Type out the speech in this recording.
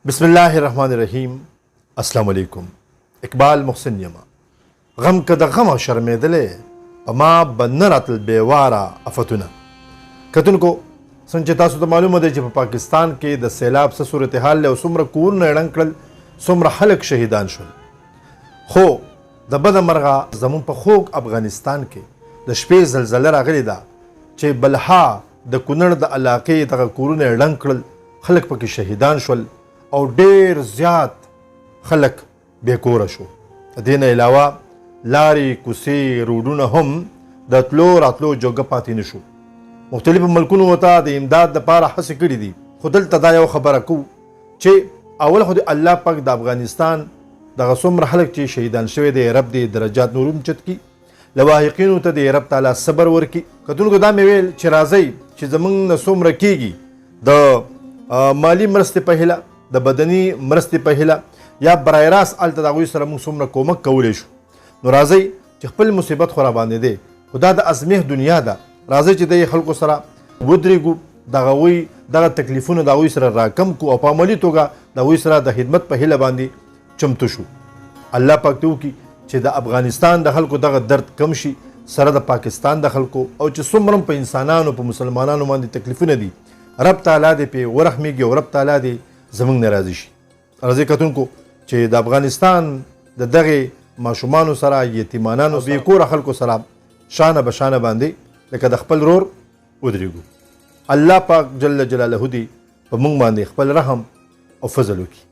بسم الله الرحمن الرحیم. السلام علیکم. اقبال محسن یم. غم که د غمه شرمېدلی، په ما به نه راتل بې واره افتونه. کتونکو، څنګه چې تاسو ته معلومه ده چې په پاکستان کې د سیلاب څه صورتحال دی او څومره کورونه یې ړنګ کړل، څومره خلک شهیدان شول، خو د بده مرغه زموږ په خوږ افغانستان کې د شپې زلزله راغلې ده چې بلها د کونړ د علاقې دغه کورونه یې ړنګ کړل، خلک پکې شهیدان شول او ډیر زیات خلک بې کوره شو. د دې نه علاوه لارې، کوڅې، روډونه هم د تلو راتلو جوګه پاتې نه شو. مختلفو ملکونو ورته د امداد لپاره هڅې کړې دي، خو دلته دا یو خبره کوو چې اول خو دې الله پاک د افغانستان دغه څومره خلک چې شهیدان شوی دی، رب دې درجات نور هم چت کړي، لواحقینو ته دې رب تعالی صبر ورکړي. کتونکو، دا مې ویل چې راځئ چې زمونږ نه څومره کېږي د مالي مرستې په هیله، د بدني مرستې په هیله، یا برای راست هلته د هغوی سره موږ څومره کومک کولی شو، نو راځئ چې خپل مصیبت خو راباندې دی، خو دا د ازمیښت دنیا ده، راځئ چې د خلکو سره ودرېږو، د هغوی دغه تکلیفونه د هغوی سره راکم کړو او په عملي توګه د هغوی سره د خدمت په هیله باندې چمتو شو. الله پاک دې وکړي چې د افغانستان د خلکو دغه درد کم شي سره د پاکستان د خلکو، او چې څومره هم په انسانانو، په مسلمانانو باندې تکلیفونه دي، رب تعالی دې پې ورحمېږي او رب تعالی دې زمونږ نه راضي شي. راځئ کتونکو چې د افغانستان د دغې ماشومانو سره، یتیمانانو، بې کوره خلکو سره شانه به شانه باندې لکه د خپل رور ودرېږو. الله پاک جل جلاله دې په موږ باندې خپل رحم او فضل وکړي.